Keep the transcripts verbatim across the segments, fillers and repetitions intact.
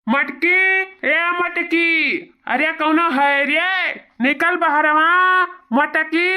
मटकी, ए मटकी, अरे कौनो है रे? निकल बहरवा, मटकी।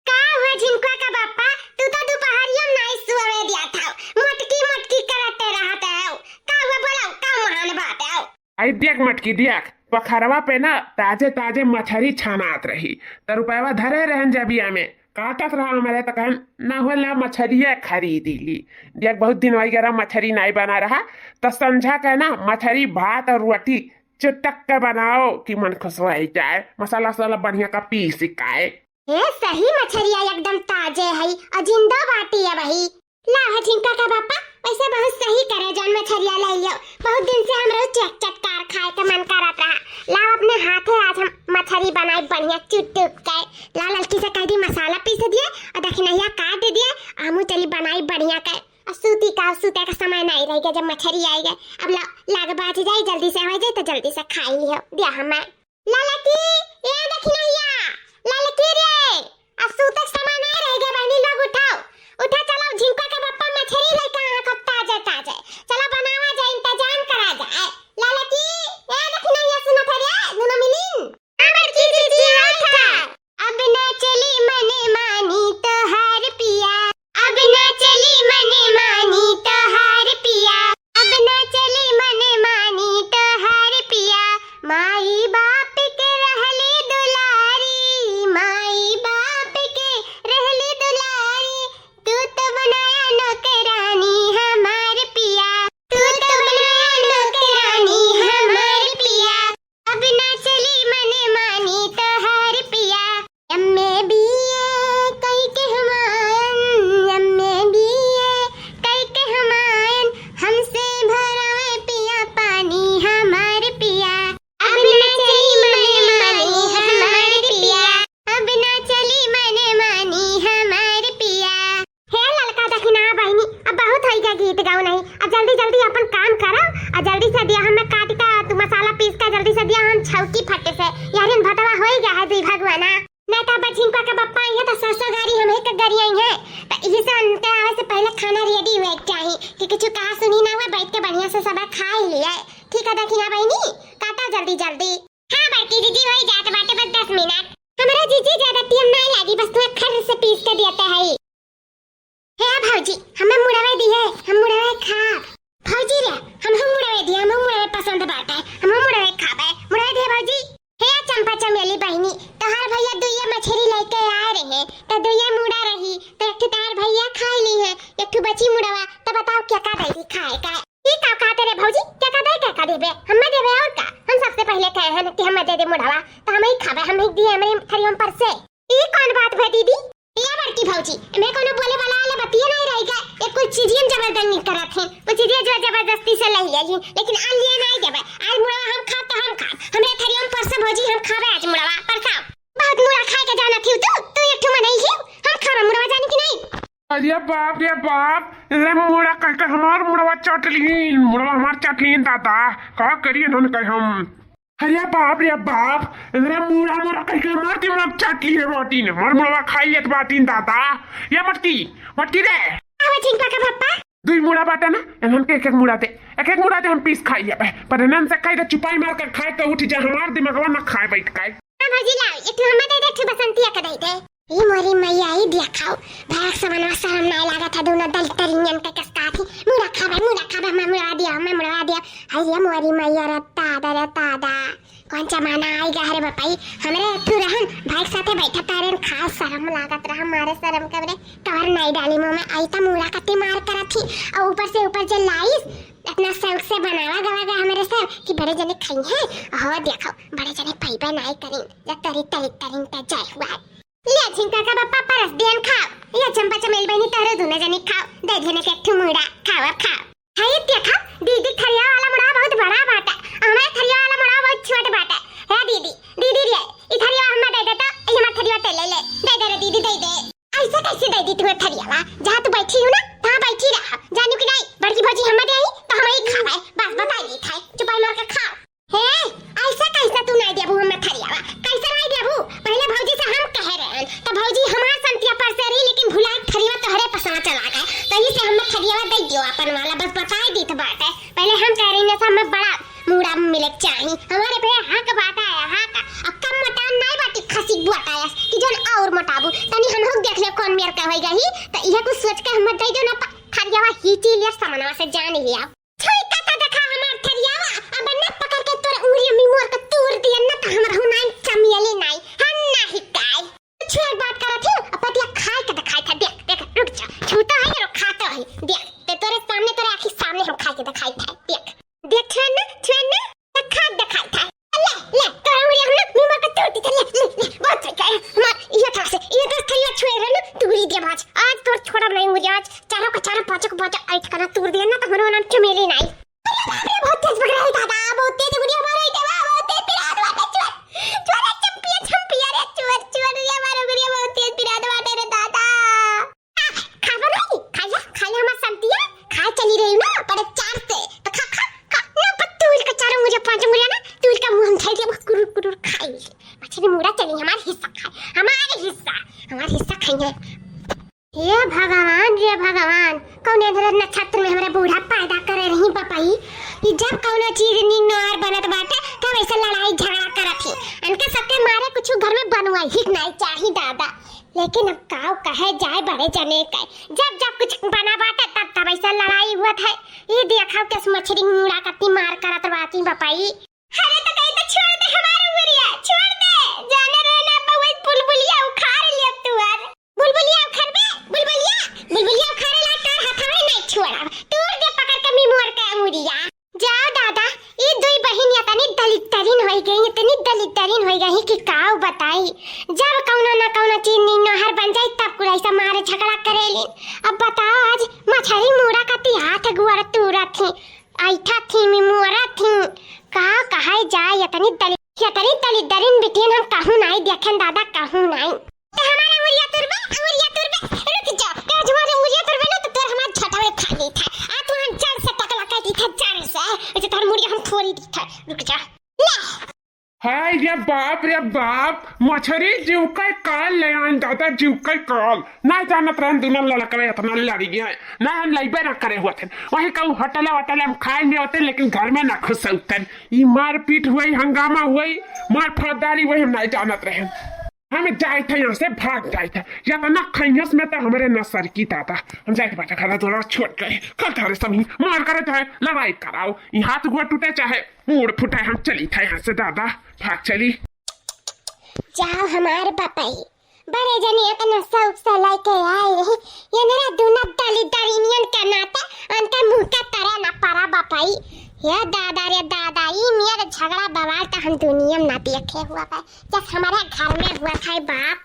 का हुआ झिनकुआ का बापा? तू तो दुपहरिया में नाई सुअवे दिया था, मटकी मटकी करते रहत है। का हुआ बोलो, का महान बात है? आई देख मटकी देख, पोखरवा पे ना ताजे ताजे मछरी छानात रही, त रुपयवा धरे रहन जबिया में, काटत रहा हमरे, त कहन ना होला मछरिया खरीदी ली। देख बहुत दिन वगैरह मछरी नाई बना रहा, त संझा के ना मछरी भात और रोटी चुटक के बनाओ कि मन खुश हो जाए, मसाला वसाला बढ़िया का पीस काए। ए, सही मछरिया एकदम ताजे है, और जिंदो बाटी है वही। लाओ है झिनका का बापा, वैसे बहुत सही करे जौन मछरिया ले लियो। बहुत दिन से हमरो चट चटकार खाए के मन करत रहा। लाओ अपने हाथे आज हम मछरी बनाई बढ़िया चुटुक के। लाओ ललकी से कह दी मसाला पीस दिए और दखिनहिया काट दिए, हमू चली बनाई बढ़िया के। और सूती का, सूते का समय नहीं रह गया, जब मछरी आई गए। अब ला, लाग बाज जाए, जल्दी से हो जाए तो जल्दी से खाई लियो। दिया हमें। ललकी, ए दखिनहिया, ललकी रे, आ सूतक समय नाय रह गए बहनी, लोग उठाओ, उठा चलो, झिनका के बप्पा मछरी लेके आए हैं, खूब ताजे ताजे, चलो बनावा जाए, इंतजाम करा जाए। ललकी, ए दखिनहिया, सुनत है रे, दुनो मिलिन। हाँ बड़की जीजी, आइथा। अब ना चली मन मानी तोहार पिया, अब ना चली मन मानी तोहार पिया, अब ना चली मन मानी तोहार पिया। माई बाप के रहली दुलारी, माई बाप के रहली दुलारी, तू तो बनाया नौकरानी हमार पिया, तू तो बनाया नौकरानी हमार पिया। अब ना चली मन मानी तोहार पिया। एमए बीए कई के हमायन, एमए बीए कई के हमायन, हमसे भरावे पिया पानी हमार पिया। अब ना चली मन मानी हमार पिया, अब ना चली मन मानी हमार पिया। हे ललका दखिना बहिनी, अब बहुत होई गया गीत गाओ नहीं, अब जल्दी जल्दी अपन काम करो और जल्दी से दिया हमें काट का तू मसाला पीस का जल्दी से दिया हम छौकी फटे से यारिन भतवा होई गया है दुई भगवाना। नहीं तो अब झिनका के बप्पा आई है तो ससो गारी हम एक गारी आई है, तो यही से उनके आवे से पहले खाना रेडी हुए के चाही कि कुछ कहा सुनी ना हुए, बैठ के बढ़िया से सब खा ही लिए। ठीक है दखिना बहिनी, काटा जल्दी जल्दी। हाँ बड़की जीजी, होई जात बाटे बस दस मिनट। हमरा जीजी ज्यादा टीम नहीं लागी, बस तू खर से पीस के दिया है। हे भौजी, हमें मुड़वे दिहे, हम मुड़वे खाब। भौजी रे, हम हम मुड़वे दिहे, हम मुड़वे पसंद बाटे, हम मुड़वे खाबे, मुड़वे दिहे भौजी। हे चंपा चमेली बहिनी, तोहार भैया दुइये मछरी लेके आए रहे, त दुइये मुड़ा रही, त एक ठो तोहार भैया खाई ली है, एक ठो बची मुड़वा, त बताओ क्या का देली खाए का? ई का कहते रे भौजी, क्या का दे, क्या का देबे? हमें देबे और का? हम सबसे पहले कहे हैं कि हमें दे दे मुड़वा, त हम ही खाबे, हम ही दिए, हमरे थरियम पर से। ई कौन बात भई दीदी? ए बड़की भौजी, एमे कोनो बोले वाला वाला बतिये नहीं रही का? ये कुछ चीजियन जबरदस्ती करत हैं, कुछ चीजियन जो जबरदस्ती से ले ले ही, लेकिन आज लिए नहीं देबे। आज मुड़वा हम खाब तो हम खाब, हमरे थरियम पर से भौजी हम खाबे आज मुड़वा, परसाओ। बहुत मुड़ा खाए के जाना थी तू, तू एक ठो मनई ही, हम खाबे मुड़वा जानी कि नहीं? अरे बाप रे बाप, रे मुड़ा कह के हमार मुड़वा चाट लीन, मुड़वा हमार चाट लीन दादा, का करिए नन कह हम। अरे बाप रे बाप, इनरे मुड़ा मुड़ा कह के हमार दिमाग चाट ली है बाटी ने, हमार मुड़वा खाई लेत बाटी ने दादा। या मटकी, मटकी रे। आवा झिनका का पप्पा। दुई मुड़ा बाटा ना, इन्हन के एक एक मुड़ा दे, एक एक मुड़ा दे हम पीस खाई लेबे। पर इन्हन से कह दे चुपाई मार के खाए तो उठ जा, हमार दिमागवा ना खाए बैठ के। हाँ भौजी लाओ, एक ठो हमें दे दे, एक ठो बसंतिया के दे दे। ई मोरी मैया, ई दिया खाओ, भैया के समनवा शरम नाय लागत है, दोनों दल तरियन के कसकाथी, मुड़ा खाबे, मुड़ा खाबे, हमें मुड़वा दिया, हमें मुड़वा दिया। हाय रे मोरी मैया, रे तादा, रे तादा, कौन जमाना आई गया रे बापाई। हमरे एक ठो रहन, भाई के साथे बैठा तारेन, खास शरम लागत रहा, मारे शरम के हमरे कवर नाई डाली मुंह में, आई त मुड़ा कत्ती मार करत थी, और ऊपर से ऊपर जे लाइस, इतना शौक से बनावा गवा गया हमरे सब कि बड़े जने खाई हैं, हो देखो, बड़े जने पैबे नाई करीन, जब तरी तरी तरीन त जय हुआ। लिया झिनका का पप्पा परस दियन खाओ। लिया चंपा चमेल बहिनी तोहरे दुनो जनी खाओ। दे देने के एक ठो मुड़ा खाओ अब खाओ। हाय देखा दीदी थरिया वाला मुड़ा बहुत बड़ा बाटा। हमारे थरिया वाला मुड़ा बहुत छोट बाटा। हे दीदी, दीदी रे, ई थरिया हमें दे दे तो, ई हमार थरिया ते ले ले। दे दे रे दीदी, दे दे। ऐसे कैसे दे दी तुम्हें थरिया वा? जहाँ तू बैठी हो ना, वहाँ बैठी रहा। जानू कि नहीं, बड़की भौजी हमें दे आई, तो हम ही खावे। बस बता दी था, चुपाई मार के खाओ। हे, ऐसा कैसा तू नहीं देबू हमें थरियावा? कैसे नहीं देबू? पहले भौजी से हम कहे रहन, तो भौजी हमार संतिया पर से रही, लेकिन भुला के थरियावा तोहरे पसंद चला गए, तो इसे हमें थरियावा दे दियो अपन वाला, बस बताए दी तो अरे हम कह रही ना, सब में बड़ा मूड़ा मिले के चाही। हमारे पे हक बाटा है, हक। अब कम मोटान नहीं बाटी, खसी बुआटा है कि जोन और मोटाबू। तनी हम लोग देख ले कौन मेर का होई गई, तो यह कुछ सोच के हम दे दो ना प-, थरियावा ही चीज लिया सामानवा से जान लिया। छुई का तो देखा हमार थरियावा, अब ना पकड़ के तोर उंगली में मोर के तोड़ दिया ना, तो हमर हुनाई चमियली नहीं, हम नहीं काई। छुए के बात करत ही, अब पतिया खाए के दिखाई था, देख, देख, रुक जा, छूता है और खाता है, देख, ते तोरे सामने, तोरे आँखी सामने हम खाए के दिखाई था, देख, देख, छुए ना, छुए ना, तो खा दिखाई था। ले, ले, तोरा उंगली हम ना, मुंह में कत्तू होती था, ले, ले, ले, बहुत सही कहे, हमार, ये था से, ये तो थरिया छुए रहे ना, तू उड़ी दिया आज, आज तोर छोड़ा नहीं उंगली, आज चारों का चारों, पांचों का पांचों, ऐठ करना, तू दिया ना, तो हमारा नाम चमेली नहीं। अरे बाप रे, बहुत तेज पकड़ा है दादा, बहुत तेज गुड़िया मारा है, बहुत तेज पिरात बाटे, चोर, चोर, चंपिया, चंपिया रे, चोर, चोर रे, मारो गुड़िया बहुत तेज पिरात बाटे रे दादा। आ, खाबो नहीं, खाइया, खाइया हमार संतिया, खाए चली रही ना, बड़े चार से, तो खा, खा, खा, ना पत्तूल का चारों मुझे पांच मुझे ना, तूल का मुंह हम खाई दिया, कुरुर, कुरुर खाई। मछली मूड़ा चली, हमार हिस्सा खाए, हमारे हिस्सा, हमार हिस्सा खाइए। हे भगवान रे भगवान, कौन अंधेरे नक्षत्र में हमरे बूढ़ा पैदा करे रही बपई? ई जब कौनो चीज नीक नोहर बनत बाटे, तब ऐसे लड़ाई झगड़ा करत ही। इनके सबके मारे कुछ घर में बनवाई ही नहीं चाही दादा। लेकिन अब काव कहे जाए बड़े जने के, जब जब कुछ बना बाटे तब तब ऐसे लड़ाई हुआ था। ये देखा कैसे मछली मूड़ा कत्ती मार करत बाटी बपई। अरे तो कही तो छोड़ दे हमार उंगरिया, छोड़ दे। जाने रहे ना बउआ, बुलबुलिया उखाड़ लिया तू आज। बुलबुलिया उखाड़बे, बुलबुलिया, बुलबुलिया उखाड़े ला तोर हथवे नहीं छोड़ा। तोड़ दे पकड़ के मिमोर के उंगरिया। जाओ दादा, ई दुई बहिन इतनी दलिद्दरिन होई गई, इतनी दलिद्दरिन होई गई कि काऊ बताई। जब कौनो ना कौनो चीज नीक नोहर बन जाई तब कुल ऐसा मारे झगड़ा करेलिन। अब बताओ आज मछरी मूड़ा कत्ती हाथ गुअर तूरत ही। ऐठा थी, मिमोरा थी, का कहाई जाए, यतनी दलि-, यतनी दलिद्दरिन बिटियन हम कहूँ नाई देखेन दादा, कहूँ नाई। ते हमार अंगुरिया तुरबे, अंगुरिया तुरबे, रुक जा, ते आज हमार अंगुरिया तुरबे ना तो तोर हमार झटवे खा ली था। आ तू हम जड़ से टकला कर दी था, जड़ से, ऐसे तोर मुड़िया हम फोड़ी दी था, रुक जा। ले। हाय रे बाप रे बाप, मछरी जीव के काल ले आन दादा, जीव के काल। ना जानत रहन दुनो लड़कवे इतना लड़ी गए, ना हम लइबे ना करे हुआ थे। वहीं कहूँ होटल वोटल हम खाए नहीं होते, लेकिन घर में ना खुश होते। ई मारपीट हुई, हंगामा हुई, मार फौजदारी हुई, हम नहीं जानत रहन। हम जाए थे यहाँ से, भाग जाए थे। या तो ना खैयस में तो हमारे ना सर की दादा। हम जाए थे बाटा खाना थोड़ा छोड़ गए। कल थारे सभी मार करे चाहे लड़ाई कराओ, ई हाथ गोड़ टूटे चाहे मूड़ फुटाए, हम चली था यहाँ से दादा, भाग चली। जाओ हमार बपई, बड़े जने इतना शौक से लेके आए रही, ये मेरा दूना दलिद्दरिनियन के नाते उनके मुंह के तरे ना पड़ा बपई। ये दादा रे दादा, ई मेरा झगड़ा बवाल तो हम दुनिया में ना देखे हुआ है, जब हमारे घर में हुआ था बाप।